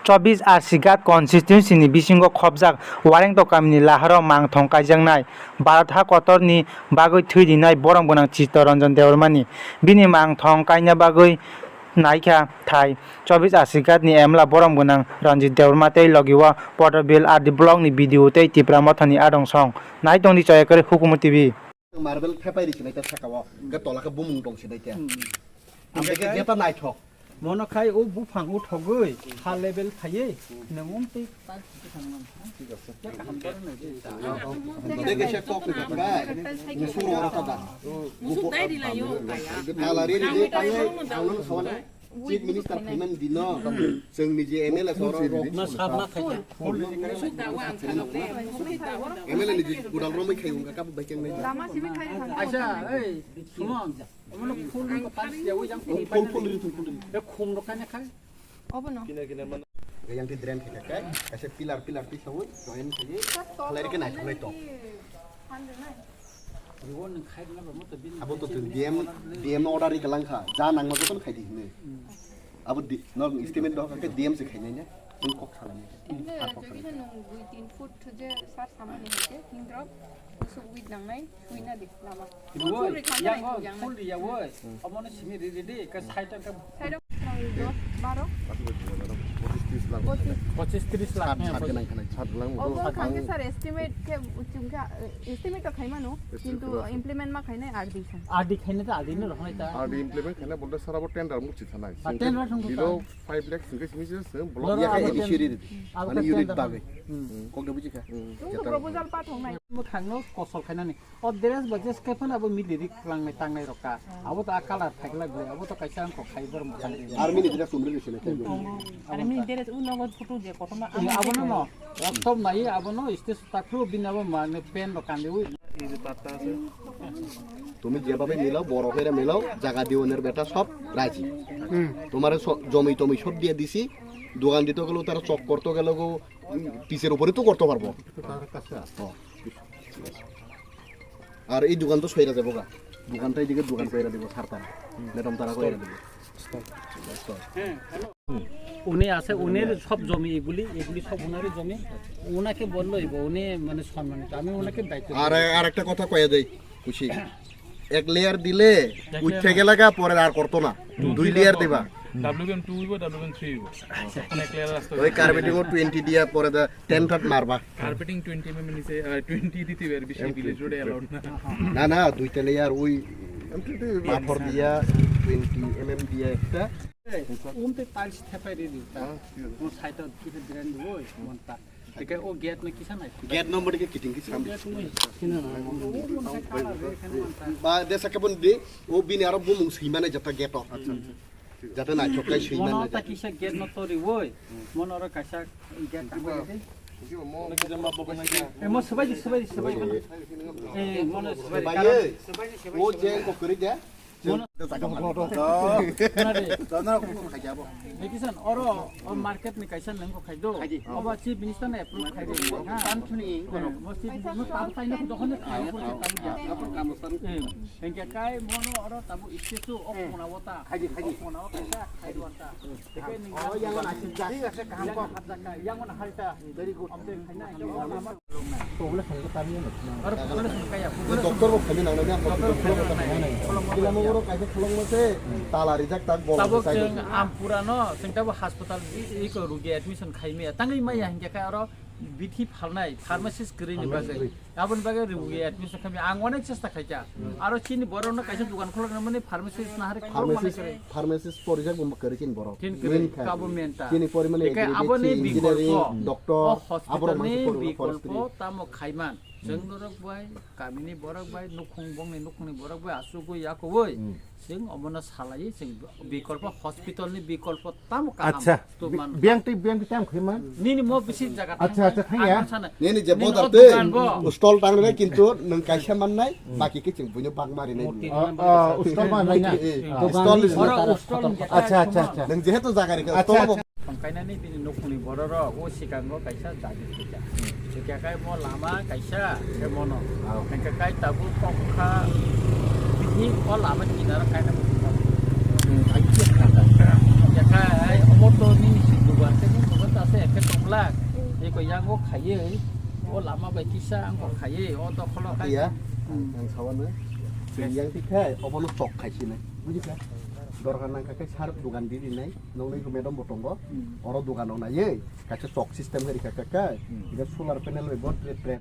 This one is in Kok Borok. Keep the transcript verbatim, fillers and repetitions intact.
Chobis Asighat constituency ni bisingo khopjak Warengtok kamini laharo mangthong kaijaknai Bharat ha kotorni bagwi thwi rinai borom gwnang Chittaranjan Debbarmani. Bini mangthong kaina bagwi naikha thai Chobis Asighat ni M L A borom gwnang Ranjit Debbarma tei logi o Podobil R D block ni B D O tei Tipra Motha ni adong song. Nai tongdi Choyakari Hukumu T V. Marble thepai ri sinai ta saka o, ga tola khe bumung tong sinai ta. Hmm. Ang beke geta naithok. Mono khai o buphang uthogwi ha level khaiwi nwng um tei ta thangman. Thik ase. Kaham khe nai. Dege se kok ni kha. Musu ro ro ta da. Musu dai ri la yo. Ala ri ri ta ye, ang no sawan. Chief Minister phaimani dino, chwngni je M L A sorok rok. Na sab na khaina. Musu da wa ang kha de. M L A ni je kudal romwi khai wngkha, kabu bai keng nai. Lama simi khai thang. Acha, ei, Sumon. Omono phul ni ko pas ya, o yang phul, phul, phul ri, phul ri. E khum rok kanya khai. Obono. Kina, kina man. Yang ti drain khai khai, kaisa pillar, pillar ti sawi, join khai. Khlai ri khe naithok naithok. Abo to chwng D M, D M no order ri kalang kha, ja nangma jotono khai di hinwi. Abo di, no estimate dohor khe D M se khainai ne, nwng kok salai ne. Inde, jodi khe nwng dui tin foot je sar samani hai khe, hindrop, busuk wit nangnai, wina di lama. Full ri kha yang nai, yang nai. Full ri ya woi. Omono simi ri ri di, ka side ka. Side of dos, baro. Pochis tris lakh. Sat, sat gwnang khanai. Sat lang. Obo kha khe sir estimate khe chwng khe, eh, estimate to khaimano, kintu implement ma khainai R D kha. R D khainai ta, R D no rohornai ta. R D implement khainai bolte sir abo tender muchi thanai. Ah, tender thang ta. Below five lakhs hingke simi se se block. Loro ya abo khe tender. Initiative. Abo mane khe unit tender bagwi. Hmm. Kok da buji kha. Hmm. Jeta. Proposal pa thongnai. Mo thangno kosol khainani. O dress bo je skephan abo mili ri klangnai tangnai rok ka. Abo to a colour phaikla ble. Abo to kaisa ang kok khai bor mo thang. Army ni dress umri ri sile. Army ni dress u nogo photo je kotorma. Abo no no. Laptop nai abo no stage takhu bin abo ma ne pen rok kandi u. তুমি যেভাবে মিলাও, বড় করে মিলাও, জায়গা দিওনের বেটা সব রাজি। তোমার স-, জমি টমি সব দিয়ে দিছি, দোকান দিতে গেলেও তারা চক করতে গেলেও, উম, পিসের উপরে তো করতে পারবো। আর এই দোকান তো সইরা যাবো গা, দোকানটা এদিকে দোকান কইরা দিব স্যার তারা, ম্যাডাম তারা কইরা দিব। উনি আছে, উনির সব জমি এগুলি, এগুলি সব ওনারই জমি। ওনাকে বললো, উনি মানে সম্মানিত, আমি ওনাকে দায়িত্ব দিই। আর, আর একটা কথা কয়ে দেই, খুশি, এক লেয়ার দিলে উঠে গেলে গা, পরে আর করতো না, দুই লেয়ার দিবা। ডাব্লিউবিএম টু হইব, ডাব্লিউবিএম থ্রি হইব। অনেক লেয়ার আসতে ওই কার্পেটিং ও টোয়েন্টি দিয়া পরে দে টেন কাট মারবা। কার্পেটিং টোয়েন্টি এমএম নিচে, আহ, টোয়েন্টি দিতে পারে, বেশি ভিলেজ রোডে অ্যালাউড না। না, না, দুইটা লেয়ার ওই পাথর দিয়া, টোয়েন্টি এমএম দিয়া একটা। উমতে টাইলস থেপাই রে দিতা। ও সাইড দিকে দিরান দিবই মনটা। একে ও গেট না কিসা নাই? গেট নম্বর দিকে কিটিং কিসা? গেট নাই। কিনা না? ও মনটা খারাপ রে, এখানে মনটা। Ba de sakhe boni di, o bini aro bumung swimani jata gate o. Jate naithok khe swimani. Mono ta kisa gate no tori woi. Mono oro kaisa gate tangwi di. Emo swbai di, swbai di, swbai di. Eh, mono swbai di. Swbai di, swbai di. O je ko kori de. Mono. Khuna di. Khuna di. Khuna di. Oro, o market ni kaisa nang ko khai do. Oba chief minister na approve khai do. Ha. Tam chuni. Mo chief minister mo tam tai na dokhon ni khai ko tam ya. Eh, hingke kai mono oro tabu issue o khuna wata. Khai di, khai di. O khuna wata khai do ta. Thik ase, kaham kok. Yang mana harita? Very good. Doctor bo khaina nang nang. Kila mo oro kaisa kholong mo se tala rijak tak bol. Tabuk jeng Ampura no, jeng tabuk hospital i ko rugi admission khai maya. Tangwi maya hingke kai oro bithi phalnai pharmacist kwrwi ni bagwi. Aboni bagwi rugi admission khai maya. Ang onek chesta khaikha. Aro chini borok no kaisa dukan kholok nang mani pharmacist na hari kholok mani kwrwi. Pharmacist porijak bo kwrwi chini borok. Chini kwrwi, main kha. Kabo main ta. Chini pori mani agriculture, engineering, doctor, o hospital ni bikolpo tamo khaiman. Chwng norok bai, kamini borok bai, nukhung bongni nukhungni borok bai, asugwi yakowoi. Chwng omono salai, chwng bikolpo hospital ni bikolpo tamo kaham. Acha. Biyang tei biyang tei tam khaiman. Nini mo bisi jaga. Acha, acha, thangya. Nini je bodar tei stall tangnai kintu nwng kaisa mannai, baki khe chwng buino bak marinai. Stall mannai na. Stall ni. Acha, acha, acha. Nwng jehetu jaga rikha stall bo. Thongkainani bini nukhungni bororok o sikango kaisa dabi khaijak. Hingke kai mo lama kaisa khe mono. Hingke kai tabuk kokha bithi o lama kinaro kaina muchungma. Hingke kai omo to nini si dugan tei nini dugan ta Yang o khaiwi, o lama bai kisa ang kok khaiwi, o dokholo khai. Iya, ang sawano. Yang tikhai, obono chok khaisina. Bujikha? Dorkar nangkha khe sar dugan di rinai, nongnai madam bo tongo. Oro dugan o naiwi, kaisa chok system khe rikha kha kha. Ika solar panel bai bo tre tre